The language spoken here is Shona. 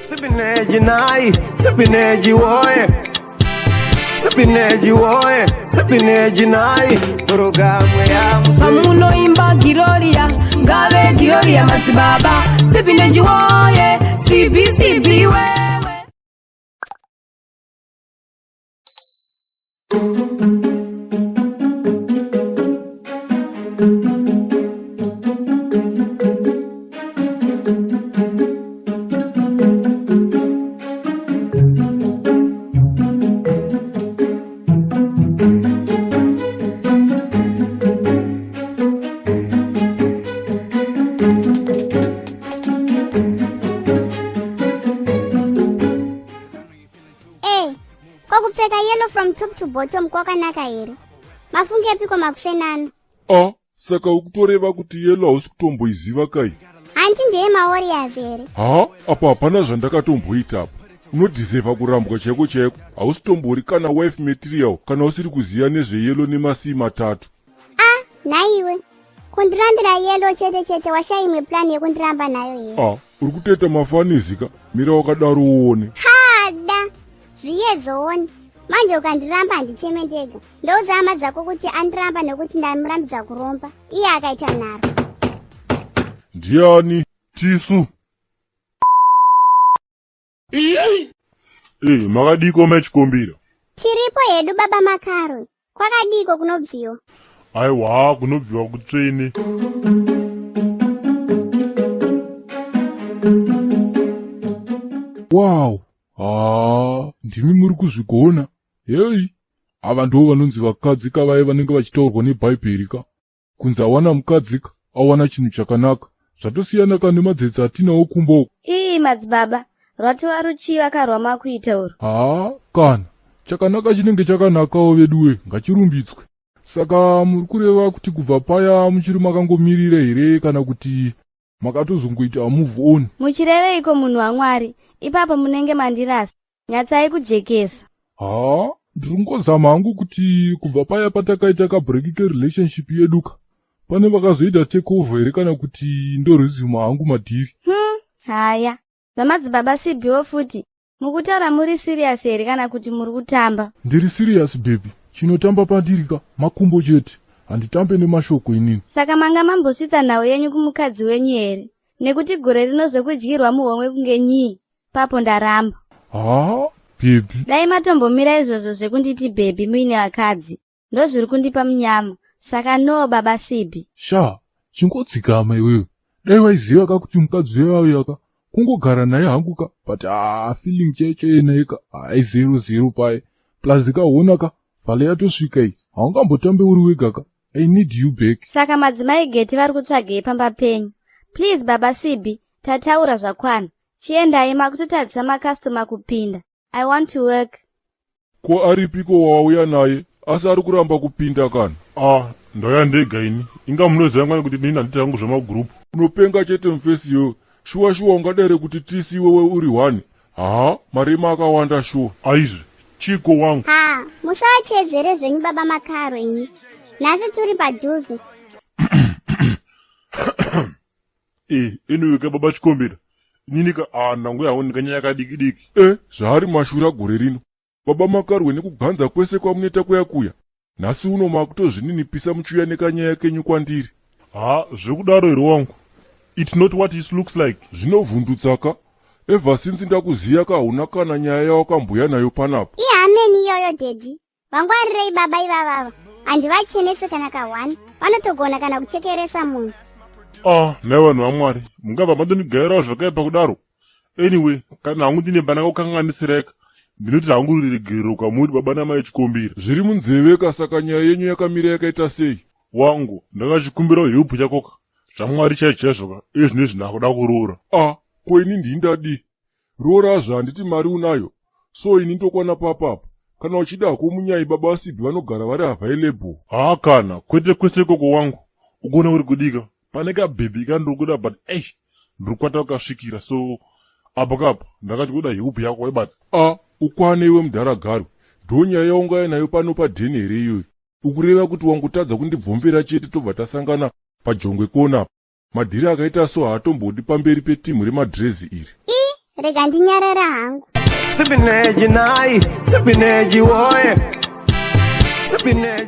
Sipineji nai, sipineji woye. Sipineji woye, sipineji nai. Programu ya Pamunoimba Giroria, ngave Giroria madzibaba, Sipineji woye, CBCB wewe. Eh, ko kupfeka yellow from top to bottom kwakanaka here? Mafungepiko makusenana? A saka ukutoreva kuti yellow hausi kutomboiziva kai? Hanti ndeye mawarriors here? Ha, apa hapana zvandakatomboita apa. Unodhizevha kurambwa chaiko chaiko. Hausi tombori kana wife material kana usiri kuziva nezveyellow nemasii matatu. Ah, nhaiwe. Kundirambira yellow chete chete washaya imwe plan yekundiramba nayo here? A, uri kutoita mafanisi ka? Mira wakadaro uone. Hada! Zviye zoone. Manje ukandiramba handicheme ndega. Ndoudza hama dzako kuti andiramba nekuti ndamurambidza kuromba. Iye akaita nharo. Ndiani? Tisu. Eh, makadiko mechikombira? Tiripo hedu baba Makaro. Kwakadiko kunobviwa? Aiwa, kunobviwa kutsvene. Wow! Haa, ndimi muri kuzvigona. Heyi, ava ndivo vanonzi vakadzi ka vaye vanenge vachitaurwa nebhaibheri ka. Kunzi awana mukadzi ka, awana chinhu chakanaka. Zvatosiyana ka nemadzetse atinawo kumba uko. Ii madzibaba, rwatova ruchiva ka rwamakuita urwu. Haa, kana. Chakanaka chinenge chakanakawo veduwe, ngachirumbidzwe. Saka muri kureva kuti kubva paya muchiri makangomirira here kana kuti makatozongoita move on? Muchireveiko munhu waMwari? Ipapo munenge mandirasa. Nyatsai kujekesa. Haa, ndiri kungozama hangu kuti kubva paya patakaita kabreak kerelationship yedu ka, pane vakazoita take over here kana kuti ndoresume hangu madhiri. Haya. Zvamadzibaba CBO futi. Mukutaura muri serious here kana kuti muri kutamba? Ndiri serious baby, chinotamba pandiri ka makumbo chete, handitambe nemashoko inini. Saka manga mambosvitsa nhau yenyu kumukadzi wenyu here? Nekuti gore rino zvekudyirwa muhomwe kunge nyii, papo ndaramba. Haa, baby. Dai matombomira izvozvo zvekunditi baby muine vakadzi. Ndozviri kundipa munyama. Saka no baba Sibi. Sha, chingodzikama iwewe. Dai waiziva ka kuti mukadzi uya uya ka kungogara naye hangu ka but haa feeling chaiyo chaiyo naye ka hai zero zero paye. Plus kaona ka vhale yatosvika iyi. Haungambotambe uri wega ka. I need you back. Saka madzimai Geti vari kutsvagei pamba penyu? Please baba Sibi, tataura zvakwana. Chiendai makutotadzisa makastoma kupinda. I want to work. Ko aripiko wawauya naye asi ari kuramba kupinda kana? Ah, ndauya ndega ini. Inga munoziva ngani kuti inini handiti hangu zvemagroup. Unopenga chete mufesi iwewe. Shuwa shuwa ungadare kuti tisi iwewe uri one. Haa, marema akawanda shuwa. Aizve, chiko wangu. Ha, musavachedzere zvenyu baba Makaro imi. Nhasi turi padhuze. Eh, anyway ka baba Chikombera. Inini ka ah ndangu yawo ndikanyaya kadiki diki. Eh, zvaari mashura gore rino. Baba Makarwe nekuganza kwese kwamunoita kuya kuya. Nhasi uno makutozvininipisa muchiuya nekanyaya kenyu kwandiri. Ha, zvekudaro here wangu? It's not what it looks like. Zvinovhundutsa ka. Ever since ndakuziya ka hauna kana nyaya yawakambuya nayo panapa. Ihameni iyoyo daddy. Vangwarirei baba ivavava. Handivachenese kana ka1. Vanotogona kana kuchekeresa munhu. Ah, nhai vanhu vaMwari, mungabva matondigairawo zvakaipa kudaro? Anyway, kana hangu ndine pandakakukanganisiraika, ndinoti hangu ruregerero kwamuri baba namai Chikombira. Zviri munzeve ka, saka nyaya yenyu yakamira yakaita sei? Wangu, ndakachikumbirawo help chako ka. ZvaMwari chaizvo chaizvo ka, iye zvino izvi ndakuda kuroora. Ah, ko ini ndini ndadii? Roora zve handiti mari unayo so ini ndokwana papa apa. Kana uchida hako munyai baba vaSibhi vanogara vari available. Haa kana, kwete kwese ikoko wangu. Ukuona uri kudika, pane kabhebhi kandiri kuda but eish, ndiri kukwata kukasvikira so apa kapa ndakati kuda help yako waibata. Ah, ukwane iwe mudhara Garwe. Ndonyaya yaungaya nayo pano padheni here iyoyo? Ukureva kuti wangotadza kundibvomvera chete tobva tasangana pajongwe kona apa. Madhiri akaita so haatombodi pamberi petimhu remadhirezi iri. I, Rega ndinyarara hangu. Sipineji nai, sipineji woye, sipineji.